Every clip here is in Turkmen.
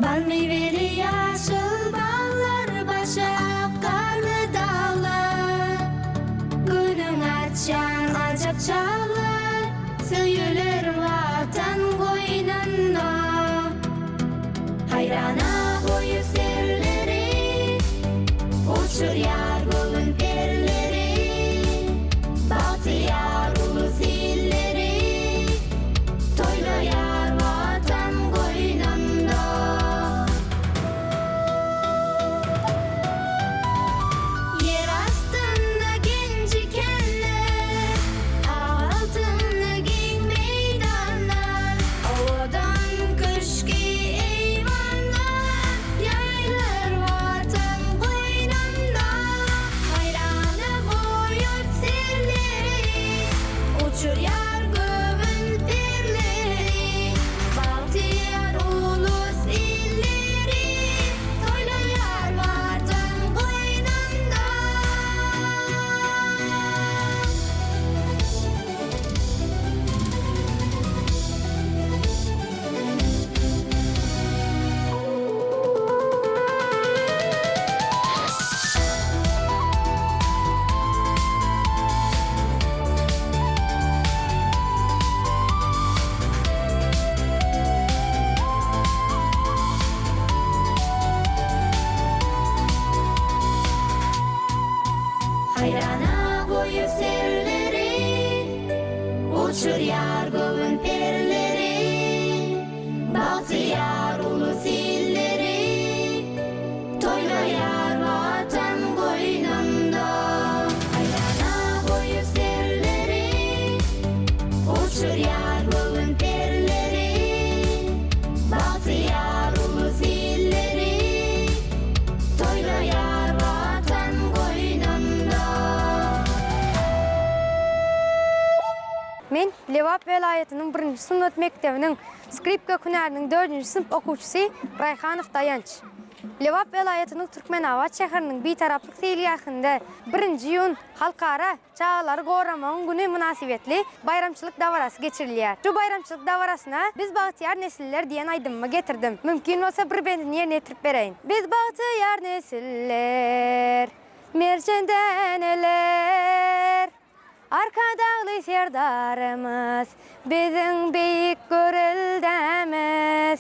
Bal miweli ýaşyl baglar, başy ak garly daglar. Günüň açýan ajap çaglar, söýüler Watan goýnunda. Haýrana goýup serleri, uçurýar göwün perleri, Bagtyýar ulus illeri, toýlaýar Watan goýnunda. Ýer astynda genji känler, Altynly giň meýdanlar, Owadan köşgi eýwanlar, Ýaýylar Watan goýnunda. Haýrana goýup serleri, Uçurýar göwün perleri, Bagtyýar ulus illeri, Toýlaýar Watan goýnunda. Haýrana goýup serleri, Uçurýar göwün perleri, Bagtyýar ulus illeri, Toýlaýar Watan goýnunda. Haýrana goýup serleri, Uçurýar göwün perleri, Bagtyýar ulus illeri, Toýlaýar Watan goýnunda. Men Lebap welaýatynyň birinji sungat mekdebiniň skripka hünäriniň dördünji synp okuwçysy Raýhanow Daýanç. Lebap welaýatynyň Türkmenabat şäheriniň Bitaraplyk seýilgähinde birinji iýun Halkara çagalary goramagyň güni mynasybetli baýramçylyk dabarasy geçirilýär. Şu baýramçylyk dabarasyna Biz bagtyýar nesiller diýen aýdymymy getirdim. Mümkin bolsa bir bendini ýerine ýetirip bereýin. Biz bagtyýar nesiller, merjen däneler. Arkadagly Serdarymyz biziň beýik göreldämiz.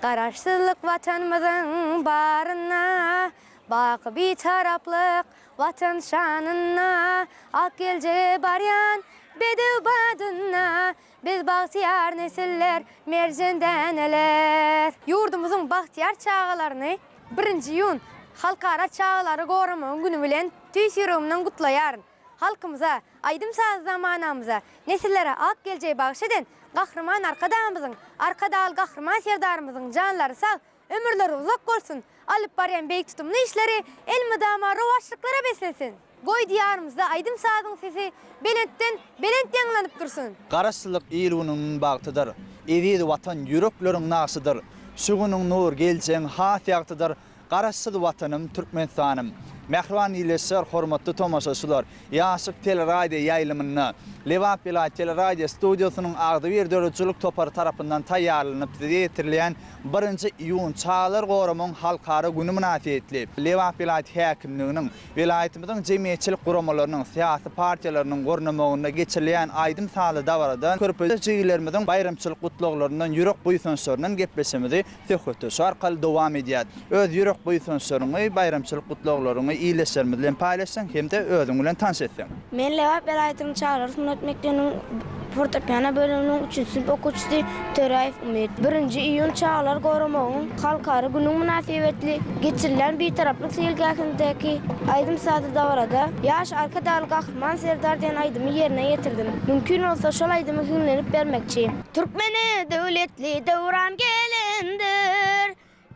Garaşsyzlyk Watanymyzyň barynda, baky Bitaraplyk Watan şanynda, ak geljege barýan bedew badynda biz bagtyýar nesiller, merjen däneler. Ýurdumyzyň bagtyýar çagalaryny birinji iýun, Halkara çagalary goramagyň güni bilen tüýs ýüregimden gutlaýaryn. Halkymyza, aýdym-sazly zamanamyza, nesillere ak geljegi bagyş eden Gahryman Arkadagymyzyň, Arkadagly Gahryman Serdarymyzyň janlary sag, ömürleri uzak bolsun, alyp barýan beýik tutumly işleri elmydama rowaçlyklara beslensin! Goý, Diýarymyzda aýdym-sazyň sesi belentden belent ýaňlanyp dursun! Garaşsyzlyk il-gününiň bagtydyr, Eziz Watan ýürekleriň nagşydyr. Şu günüň nur, geljegiň has ýagtydyr, Garaşsyz Watanym Türkmenistanym! Mähriban ildeşler, hormatly tomaşaçylar! Ýaşlyk teleradio ýaýlymynda Lebap welaýat teleradio studiýasynyň agzybir döredijilik topary tarapyndan taýýarlanyp size ýetirilýän Birinji iýun Çagalar goramagyň halkara güni mynasybetli Lebap welaýat häkimliginiň, welaýatymyzyň jemgyýetçilik guramalarynyň, syýasy partiýalarynyň gurnamagynda geçirilýän aýdym-sazly dabaradan körpeje jigilerimiziň baýramçylyk gutlaglaryndan, ýürek buýsançlaryndan gepleşigimizi Söhbetdeşi arkaly dowam edýär. Öz ýürek buýsançlaryňy, baýramçylyk gutlaglaryňy ildeşlerimiz bilen paýlaşsaň hem-de özüň bilen tanyş etseň. Men Lebap welaýatynyň çagalar sungat mekdebiniň fortepiano bölüminiň üçünji synp okuwçysy Töräýew Umyt. Birinji iýun Çagalary goramagyň halkara güni mynasybetli geçirilýän Bitaraplyk seýilgähindäki aýdym-sazly dabarada Ýaş Arkadagly Gahryman Serdar diýen aýdymy ýerine ýetirdim. Mümkin bolsa şol aýdymy hiňlenip bermekçi. Türkmene döwletli döwran gelendir,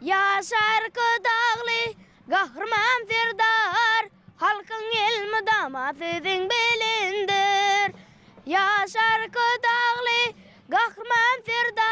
Ýaş Arkadagly Gahryman Serdar, Halkyň elmydama sözüň bilendir, Ýaş Arkadagly Gahryman Serdar.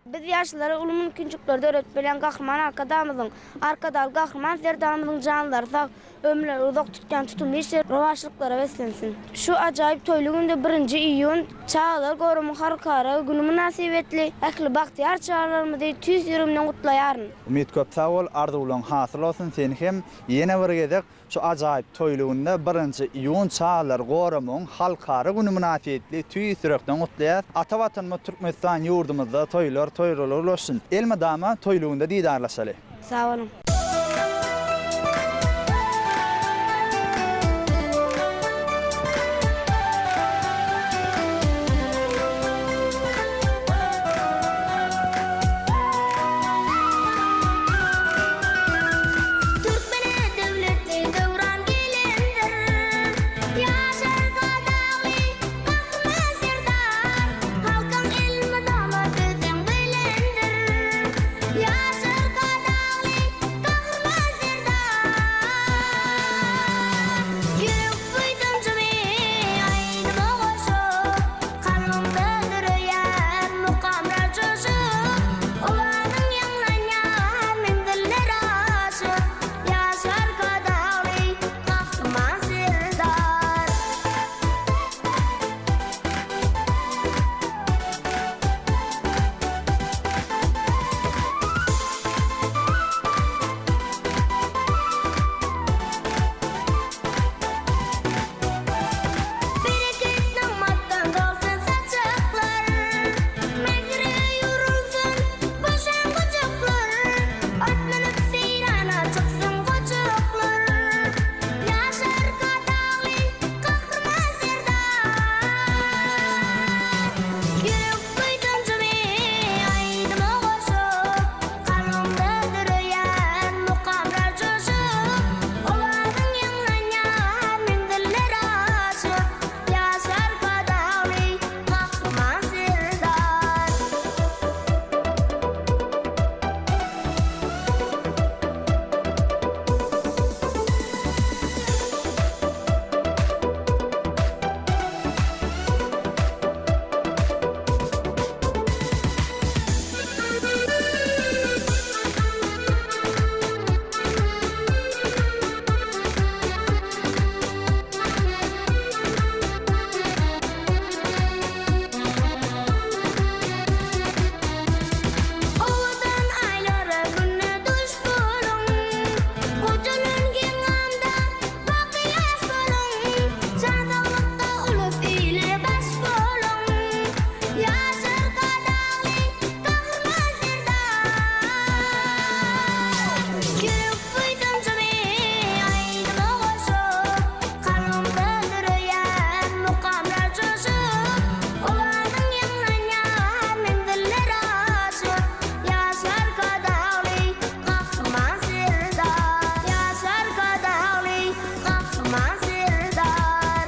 Biz ýaş. ýaşlara uly mümkinçilikleri döredip berýän Gahryman Arkadagymyzyň, Arkadagly Gahryman Serdarymyzyň janlary sag, ömürleri uzak tutýan tutumly işleri rowaçlyklara beslensin! Şu ajaýyp toýly günde birinji iýun Çagalar gorumyň halkara güni mynasybetli ähli bagtyýar çagalarymyzy tüýs ýüregimden gutlaýaryn. Umyt köp sag bol arzuwlaň hasyl bolsun seni hem ýene bir gezek şu ajaýyp toýly günde birinji iýun çagalary goramagyň halkara güni mynasybetli tüýs ýürekden gutlaýas. Ata Watanymyz Türkmenistan ýurdumyzda toýlar toýralar ulaşsyn. Elmydama toýly günde didarlaşaly. Sag boluň. Türkmene döwletli döwran gelendir, Ýaş Arkadagly Gahryman Serdar, Halkyň elmydama sözüň bilendir, Ýaş Arkadagly Gahryman Serdar. Ýürek buýsanjymy aýdyma goşup, Kalbymda döreýär mukamlar joşup, Owazyň ýaňlanýar menziller aşyp, Ýaş Arkadagly Gahryman Serdar. Bereket nygmatdan dolsun saçaklar, Mähre ýugrulsyn boşan gujaklar, At münüp seýrana çyksyn goçaklar, Ýaş Arkadagly Gahryman Serdar. Ýürek buýsanjymy aýdyma goşup, Kalbymda döreýär mukamlar joşup, Owazyň ýaňlanýar menziller aşyp, Ýaş Arkadagly Gahryman Serdar. Owadan aýlara günde duş boluň, Gojalan geňamda baky ýaş boluň, Jan saglykda ulus ile baş boluň, Ýaş Arkadagly Gahryman Serdar. Ýürek buýsanjymy aýdyma goşup, Kalbymda döreýär mukamlar joşup, Owazyň ýaňlanýar menziller aşyp, Ýaş Arkadagly Gahryman Serdar. Ýaş Arkadagly Gahryman Serdar.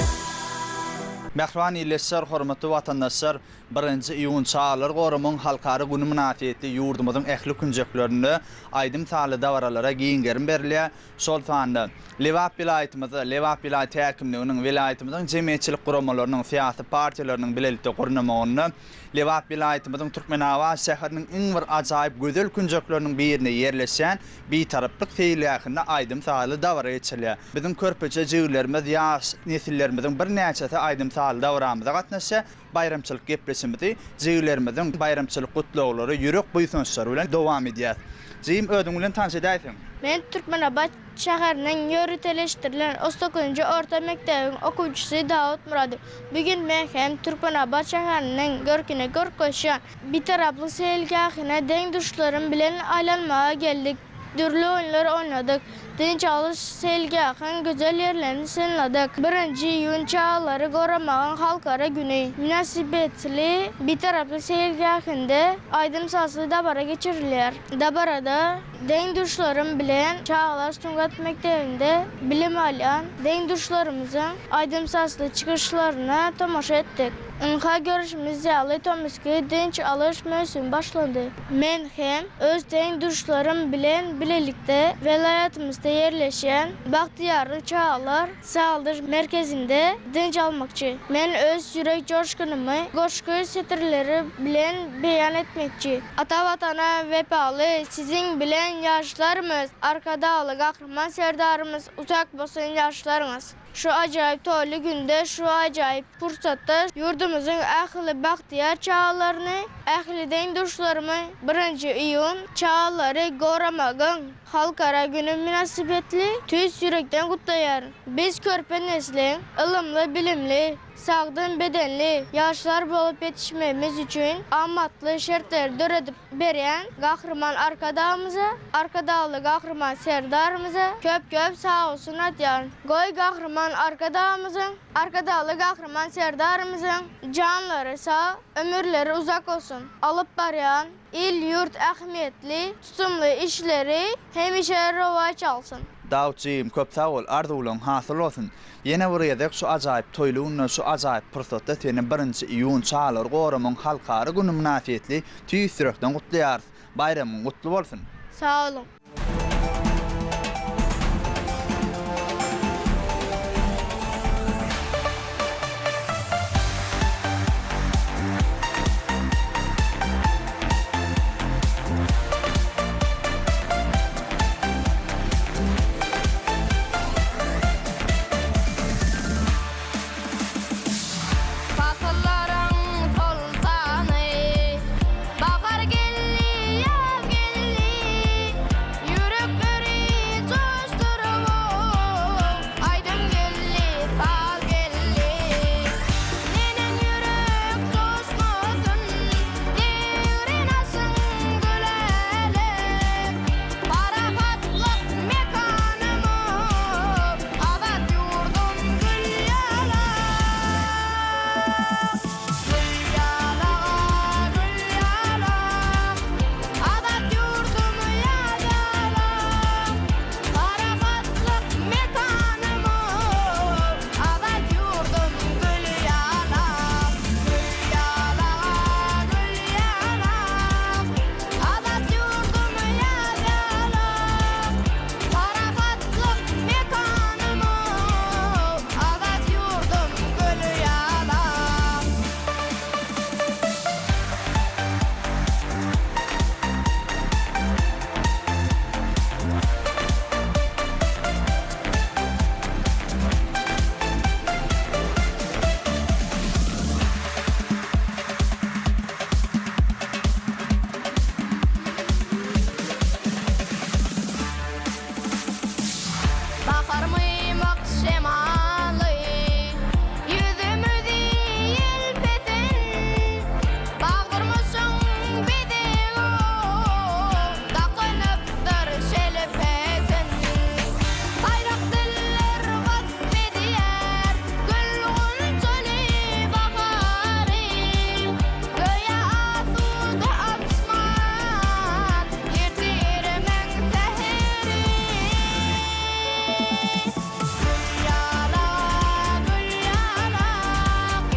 Mähriban ildeşler, hormatly watandaşlar! Birinji iýun Çagalary goramagyň halkara güni mynasybetli ýurdumyzyň ähli künjeklerinde aýdym-sazly dabaralara giň gerim berilýär. Şol sanda, Lebap welaýatymyzda Lebap welaýat häkimliginiň, welaýatymyzyň jemgyýetçilik guramalarynyň, syýasy partiýalarynyň bilelikde gurnamagynda Lebap welaýatymyzyň Türkmenabat şäheriniň iň bir ajaýyp gözel künjekleriniň birinde ýerleşýän Bitaraplyk seýilgähinde aýdym-sazly dabara geçirilýär. Biziň körpeje jigilerimiz, ýaş nesillerimiziň birnäçesi aýdym-sazly dabaramyza gatnaşýar. Baýramçylyk gepleşimizi jigilerimiziň baýramçylyk gutlaglary, ýürek buýsançlary bilen dowam edýäs. Jigim, özüň bilen tanyş edäýseň. Men Türkmenabat şäheriniň ýöriteleşdirilen 39-njy orta mekdebiň okuwçysy Dawut Myradow. Bu gün men hem Türkmenabat şäheriniň görküne görk goşýan Bitaraplyk seýilgähine deň-duşlarym bilen aýlanmaga geldik. Dürli oýunlar oýnadyk. Dynç alyş seýilgähiň gözel ýerlerini synladyk. Birinji iýun Çagalary goramagyň halkara güni mynasybetli Bitaraplyk seýilgähinde aýdym-sazly dabara geçirilýär. Dabarada deň-duşlarym bilen çagalar sungat mekdebinde bilim alýan deň-duşlarymyzyň aýdym-sazly çykyşlaryna tomaşa etdik. Ynha görşümiz ýaly tomusky dynç alyş möwsümi başlandy. Men hem öz deň-duşlarym bilen bilelikde welaýatymyzda. welaýatda ýerleşýän Bagtyýarlyk çagalar sagaldyş merkezinde dynç almakçy. Men öz ýürek joşgunymy goşgy setirleri bilen beýan etmekçi. Ata Watana wepaly siziň bilen ýaşlarymyz, Arkadagly Gahryman Serdarymyz uzak bolsun ýaşlaryňyz. Şu ajaýyp toýly günde, şu ajaýyp pursatda ýurdumyzyň ähli bagtyýar çagalaryny, ähli deň-duşlarymy Birinji iýun, Çagalary goramagyň halkara güni mynasybetli tüýs ýürekden gutlaýaryn. Biz körpe nesliň ylymly-bilimli, sagdyn bedenli ýaşlar bolup ýetişmegimiz üçin amatly şertleri döredip berýän Gahryman Arkadagymyza, Arkadagly Gahryman Serdarymyza köp-köp sagbolsun aýdýaryn. Goý, Gahryman Arkadagymyzyň, Arkadagly Gahryman Serdarymyzyň janlary sag, ömürleri uzak bolsun! Alyp barýan il-ýurt ähmiýetli tutumly işleri hemişe rowaç alsyn! Dawut jigim köp sag bol arzuwlaň hasyl bolsun. Ýene bir gezek şu ajaýyp toýly günde şu ajaýyp pursatda seni birinji iýun çagalary goramagyň halkara güni mynasybetli tüýs ýürekden gutlaýarys. Baýramyň gutly bolsun! Sag boluň! Pasyllaryň soltany, Bahar geldi, ýaz geldi, Ýürekleri joşduryp, Aýdym geldi, saz geldi. Neneň ýürek joşmasyn, Degrin açyň gülälek, Parahatlyk mekanym, Azat ýurdum gül ýalak. Gül ýalak, gül ýalak, Azat ýurdum ýaz ýalak. Parahatlyk mekanym, Azat ýurdum gül ýalak. Gül ýalak, gül ýalak, Azat ýurdum ýaz ýalak. Parahatlyk mekanym, Azat ýurdum göl ýalak. Bahar mymyk şemaly Ýüzümizi ýelpesin. Bag-durmuşyň bezegi Dakynypdyr şelpesin. Saýrak diller wasp edýär Gül-gunçaly bahary. Göýä asuda asman Ertirimiň säheri. Gül ýalak, gül ýalak,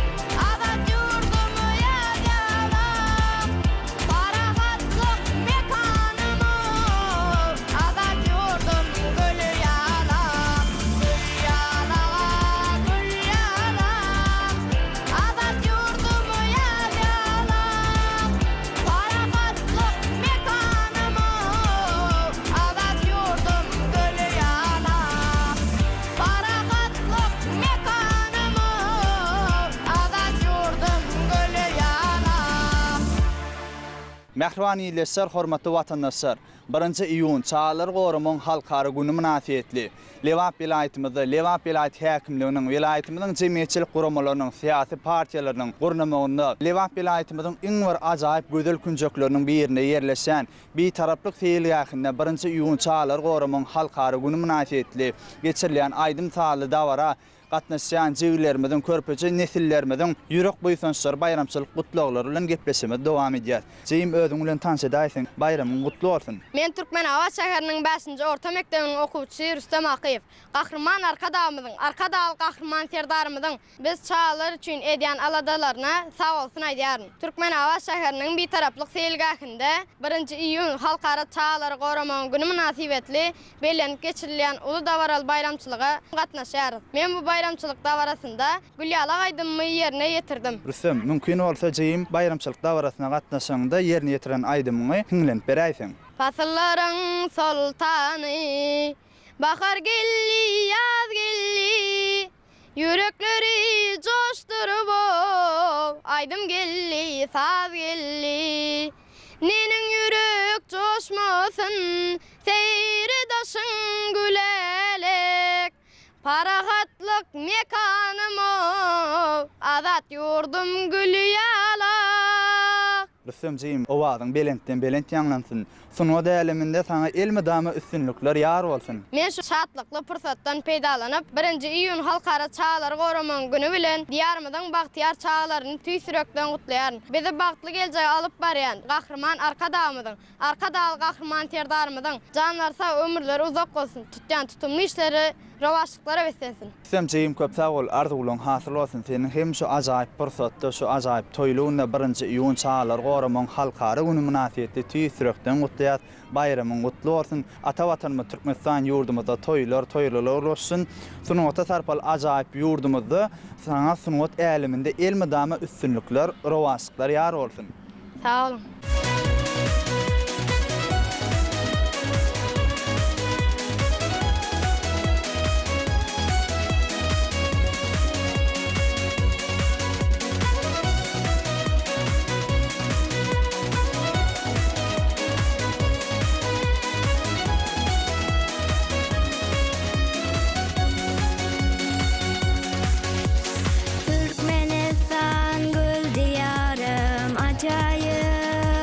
Azat ýurdum ýaz ýalak. Parahatlyk mekanym, Azat ýurdum gül ýalak. Gül ýalak, gül ýalak, Azat ýurdum ýaz ýalak. Parahatlyk mekanym, Azat ýurdum göl ýalak. Parahatlyk mekanym, Azat ýurdum göl ýalak. Mähriban ildeşler, hormatly watandaşlar! Birinji iýun, Çagalary goramagyň halkara güni mynasybetli, Lebap welaýatymyzda Lebap welaýat häkimliginiň, welaýatymyzyň jemgyýetçilik guramalarynyň, syýasy partiýalarynyň gurnamagynda Lebap welaýatymyzyň iň bir ajaýyp gözel künjekleriniň birinde ýerleşýän Bitaraplyk seýilgähinde birinji iýun Çagalary goramagyň halkara güni mynasybetli geçirilýän aýdym-sazly dabara. gatnaşýan jigilerimiziň, körpeje nesillerimiziň ýürek buýsançlary, baýramçylyk gutlaglary bilen gepleşigimizi dowam edýäris. Jigim, özüň bilen tanyş edäýseň, baýramyň gutly bolsun! Men Türkmenabat şäheriniň bäşinji orta mekdebiniň okuwçysy Rüstem Akyýew. Gahryman Arkadagymyzyň, Arkadagly Gahryman Serdarymyzyň biz çagalar üçin edýän aladalaryna sagbolsun aýdýaryn. Türkmenabat şäheriniň Bitaraplyk seýilgähinde birinji iýun Halkara çagalary goramagyň güni mynasybetli bellenip geçirilýän uly dabaraly baýramçylyga gatnaşýarys. Men bu baýramçylyk dabarasynda Gülýalak aýdymymy ýerine ýetirdim. Rüstem, mümkin bolsa jigim, baýramçylyk dabarasyna gatnaşanyňda ýerine ýetiren aýdymyňy hiňlenip beräýseň. Pasyllaryň soltany, Bahar geldi, ýaz geldi, Ýürekleri joşduryp, Aýdym geldi, saz geldi. Neneň ýürek joşmasyn, Seýre daşyň gülälek. Parahatlyk mekanym-ow, Azat ýurdum gül ýalak. Rüstem jigim, owazyň belentden belent ýaňlansyn. Sungat äleminde saňa elmydama üstünlikler ýar bolsun! Men şu şatlykly pursatdan peýdalanyp, Birinji iýun Halkara çagalary goramagyň güni bilen Diýarymyzyň bagtyýar çagalaryny tüýs ýürekden gutlaýaryn. Bizi bagtly geljege alyp barýan Gahryman Arkadagymyzyň, Arkadagly Gahryman Serdarymyzyň janlary sag, ömürleri uzak bolsun, tutýan tutumly işleri rowaçlyklara beslensin! Rüstem jigim köp sag bol arzuwlaň hasyl bolsun seniň hem şu ajaýyp pursatda şu ajaýyp toýly günde birinji iýun çagalary goramagyň halkara güni mynasybetli tüýs ýürekden gutlaýas baýramyň gutly bolsun ata watanymyz Türkmenistan ýurdumyzda toýlar toýlular goşsun sungata sarpaly ajaýyp ýurdumyzda saňa sungat äleminde elmydama üstünlikler rowaçlyklar ýar bolsun. Sag boluň. Türkmenistan gül diýarym ajaýyp.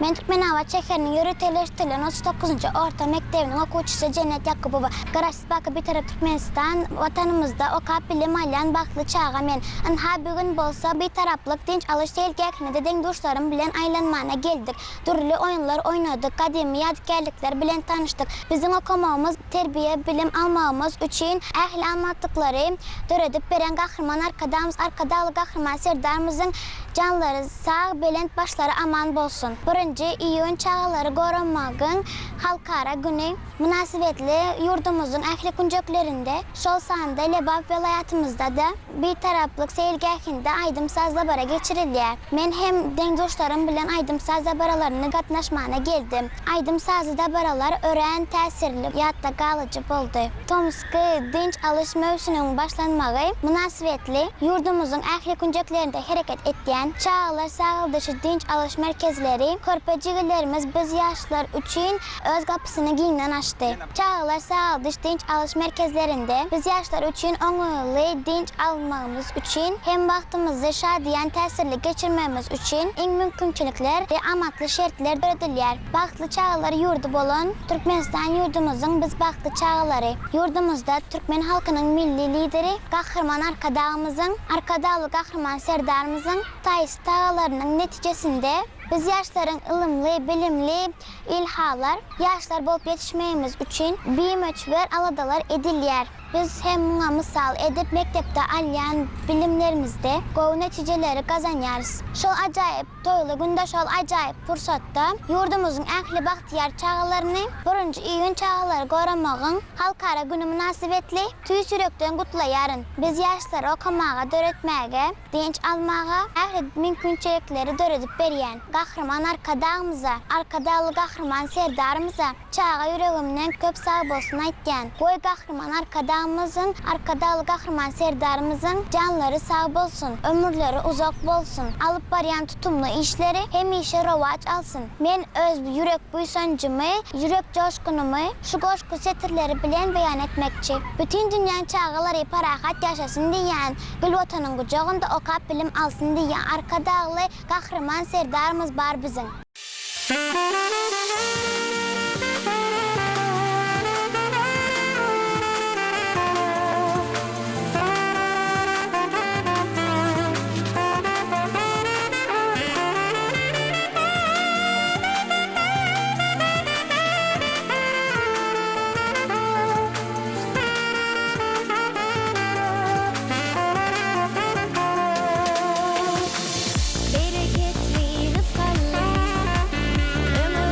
Men Türkmenabat şäheriniň ýöriteleşdirilen 39-njy orta mekdebiniň okuwçysy Jennet Ýakubowa. Garaşsyz baky Bitarap Türkmenistan Watanymyzda okap bilim alýan bagtly çaga men. Ynha bu gün bolsa Bitaraplyk dynç alyş seýilgähine-de deň-duşlarym bilen aýlanmana geldik. Dürli oýunlar oýnadyk, gadymy ýadygärlikler bilen tanyşdyk. Biziň okamagymyz, terbiýe, bilim almagymyz üçin ähli amatlyklary döredip beren Gahryman Arkadagymyz, Arkadagly Gahryman Serdarymyzyň janlary sag, belent başlary aman bolsun! Birinji iýun Çagalary goramagyň halkara güni mynasybetli ýurdumyzyň ähli künjeklerinde, şol sanda Lebap welaýatymyzda-da Bitaraplyk seýilgähinde aýdym-saz dabara geçirilýär. Men hem deň-duşlarym bilen aýdym-saz dabaralaryna gatnaşmana geldim. Aýdym-sazly dabaralar örän täsirli, ýatda galyjy boldy. Tomusky dynç alyş möwsüminiň başlanmagy mynasybetli ýurdumyzyň ähli künjeklerinde hereket etýän çagalar sagaldyşy dynç alyş merkezleri körpe jigilerimiz biz ýaşlar üçin öz gapysyny giňden açdy. Çagalar sagaldyş dynç alyş merkezlerinde biz ýaşlar üçin oňaýly dynç almagymyz üçin hem wagtymyzy şadyýan täsirli geçirmegimiz üçin iň mümkinçilikler we amatly şertler döredilýär. Bagtly çagalar ýurdy bolan Türkmenistan ýurdumyzyň biz bagtly çagalary. Ýurdumyzda türkmen halkynyň Milli Lideri Gahryman Arkadagymyzyň, Arkadagly Gahryman Serdarymyzyň taýsyz tagalarynyň netijesinde biz ýaşlaryň ylymly, bilimli, ilhalar ýaşlar bolup ýetişmegimiz üçin bimöçber aladalar edilýär. Biz hem muňa mysal edip mekdepde alýan bilimlerimizde gowy netijeleri gazanýarys. Şol ajaýyp toýly günde şol ajaýyp pursatda ýurdumyzyň ähli bagtyýar çagalaryny Birinji iýun çagalary goramagyň halkara güni mynasybetli tüýs ýürekden gutlaýaryn. Biz ýaşlary okamaga döretmäge dynç almaga ähli mümkinçilikleri döredip berýän Gahryman Arkadagymyza, Arkadagly Gahryman Serdarymyza çaga ýüregimden köp sagbolsun aýtýan. Goý Gahryman Arkadagymyzyň, Arkadagly Gahryman Serdarymyzyň janlary sag bolsun, ömürleri uzak bolsun, alyp barýan tutumly işleri hemişe rowaç alsyn. Men öz ýürek buýsanjymy, ýürek joşgunymy şu goşgy setirleri bilen beýan etmekçi. Bütin dünýäň çagalary parahat ýaşasyn diýýän Gül Watanyň gujagynda okap bilim alsyn diýýän Arkadagly Gahryman Serdarymyz bar biziň. Bereketli, rysgally, öňe.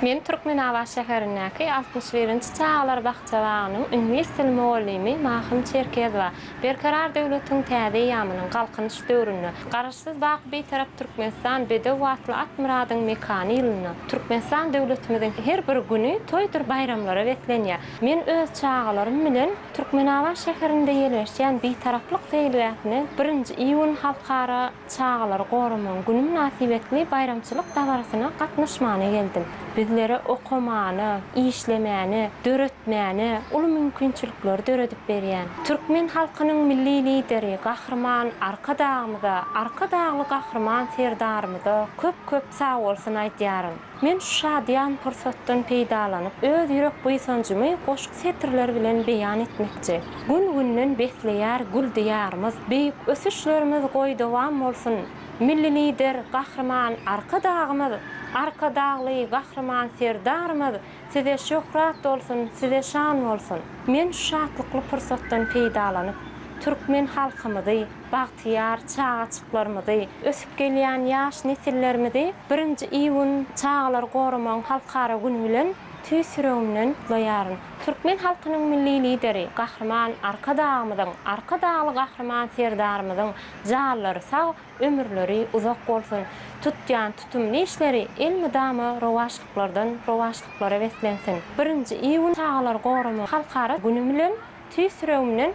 Men Türkmenabat şäherindäki 61-nji çagalar bakja-bagynyň iňlis dili mugallymy Mahym Çerkezowa. Berkarar döwletiň täze eýýamynyň Galkynyş döwründe, Garaşsyz, baky Bitarap Türkmenistan bedew atly at-myradyň mekany ýylynda Türkmenistan döwletimiziň her bir güni toýdur baýramlara beslenýär. Men öz çagalarym bilen Türkmenabat şäherinde ýerleşýän Bitaraplyk seýilgähine birinji iýun Halkara çagalary goramagyň güni mynasybetli baýramçylyk dabarasyna gatnaşmana geldim. Bizlere okamana, işlemäne, döretmäne uly mümkinçilikleri döredip berýän türkmen halkynyň Milli Lideri Gahryman Arkadagymyza, Arkadagly Gahryman Serdarymyza köp-köp sagbolsun aýdýaryn. Men şu şadyýan pursatdan peýdalanyp, öz ýürek buýsanjymy goşgy setirleri bilen beýan etmekçi. Gün-günden besleýär gül Diýarymyz, Beýik ösüşlerimiz goý dowam bolsun! Milli Lider Gahryman Arkadagymyz, Arkadagly Gahryman Serdarymyz Size şöhrat bolsun, Size şan bolsun! Men şu şatlykly pursatdan peýdalanyp, türkmen halkymyzy, bagtyýar çagaçyklarymyzy, ösüp gelýän ýaş nesillerimizi birinji iýun Çagalary goramagyň halkara güni bilen tüýs ýüregimden gutlaýaryn. Türkmen halkynyň Milli Lideri Gahryman Arkadagymyzyň, Arkadagly Gahryman Serdarymyzyň janlary sag, ömürleri uzak bolsun! Tutýan tutumly işleri elmydama rowaçlyklardan rowaçlyklara beslensin! Birinji iýun Çagalary goramagyň halkara güni bilen Tüýs ýüregimden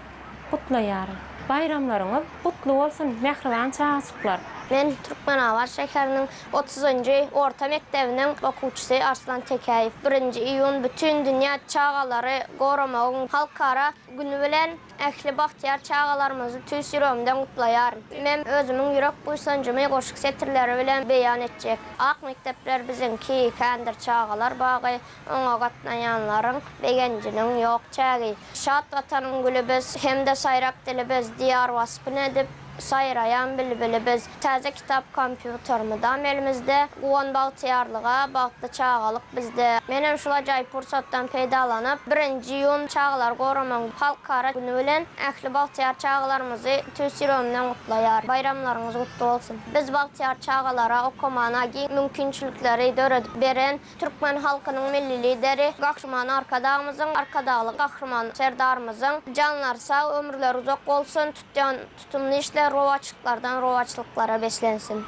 gutlaýaryn. Baýramlaryňyz gutly bolsun, mähriban çagajyklar! Men Türkmenabat şäheriniň otuzynjy orta mekdebiniň okuwçysy Arslan Tekäýew. Birinji iýun Bütindünýä çagalary goramagyň halkara güni bilen ähli bagtyýar çagalarymyzy tüýs ýüregimden gutlaýaryn. Men özümiň ýürek buýsanjymy goşgy setirleri bilen beýan etjek. Ak mekdepler biziňki, kändir çagalar bagy, Oňa gatnaýanlaryň begenjiniň ýok çägi. Şat Watanyň güli biz, hem-de saýrak dili biz, Diýar waspyn edip, saýraýan bilbili biz. Täze kitap, kompýuter mydam elimizde, Guwan bagtyýarlyga, bagtly çagalyk bizde. Menem şul ajaýyp pursatdan peýdalanyp, birinji iýun Çagalary goramagyň halkara güni bilen ähli bagtyýar çagalarymyzy tüýs ýüregimden gutlaýaryn. Baýramlaryňyz gutly bolsun! Biz bagtyýar çagalara okamana giň mümkinçilikleri döredip beren Türkmen halkynyň Milli Lideri Gahryman Arkadagymyzyň, Arkadagly Gahryman Serdarymyzyň janlary sag, ömürleri uzak bolsun, tutýan tutumly işleri rowaçlyklardan rowaçlyklara beslensin!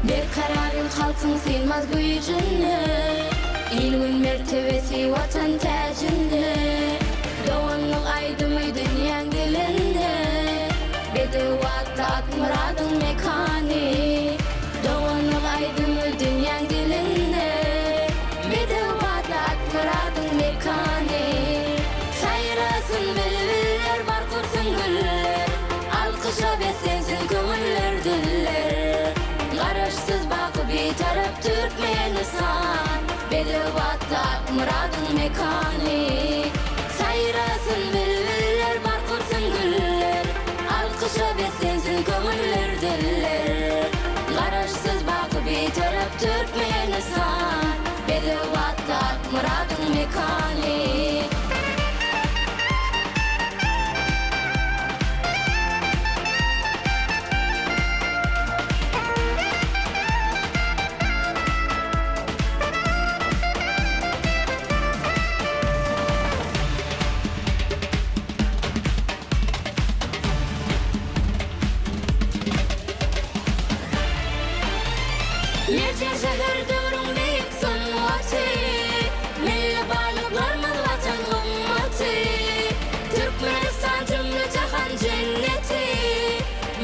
Berkarar il halkyň synmaz güýjünde, Il-gün mertebesi Watan täjinde, Doganlyk aýdymy dünýäň dilinde, Bedew atly at myradyň mekany. Doganlyk aýdymy dünýäň dilinde, Bedew atly at myradyň mekany. Saýrasyn bilbiller, barkyrsyn güller, Alkyşa beslensin köňüller, diller. Garaşsyz, baky Bitarap Türkmenistan, Bedew atly at myradyň mekany. Saýrasyn bilbiller, barkyrsyn güller, Alkyşa beslensin köňüller, diller. Garaşsyz, baky Bitarap Türkmenistan, Bedew atly at myradyň mekany. Merjen şäher döwrüň beýik sungaty, Milli baýlyklarymyz Watan gymmaty, Türkmenistan jümle-jahan jenneti,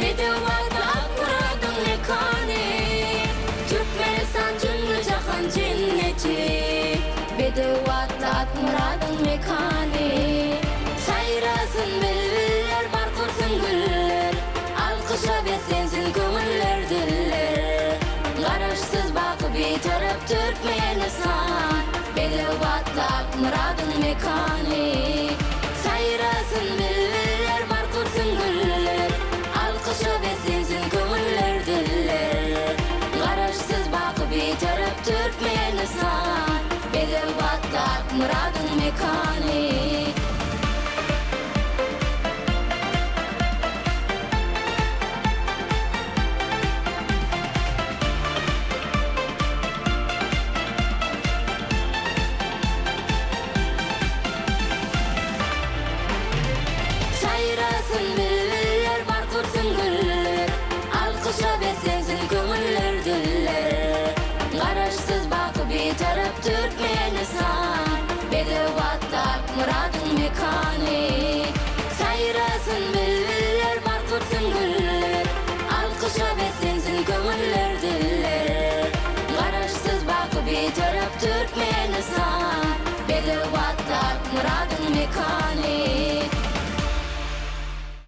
Bedew atly ak myradyň mekany. Türkmenistan jümle-jahan jenneti, Bedew atly ak myradyň mekany. Saýrasyn bilbiller, barkyrsyn güller, Alkyşa beslensin köňüller, diller. Garaşsyz, baky Bitarap Türkmenistan, Bedew atly ak myradyň mekany. Saýrasyn bilbiller, barkyrsyn güller, Alkyşa beslensin köňüller, diller. Garaşsyz, baky Bitarap Türkmenistan, Bedew atly ak myradyň. mekany. Saýrasyn bilbiller, bark ursun güller, Alkyşa beslensin köňüller, diller. Garaşsyz, baky Bitarap Türkmenistan, Bedew atly Akmyradyň mekany. Saýrasyn bilbiller, bark ursun güller, Alkyşa beslensin köňüller, diller. Garaşsyz, baky Bitarap Türkmenistan, Bedew atly Akmyradyň mekany.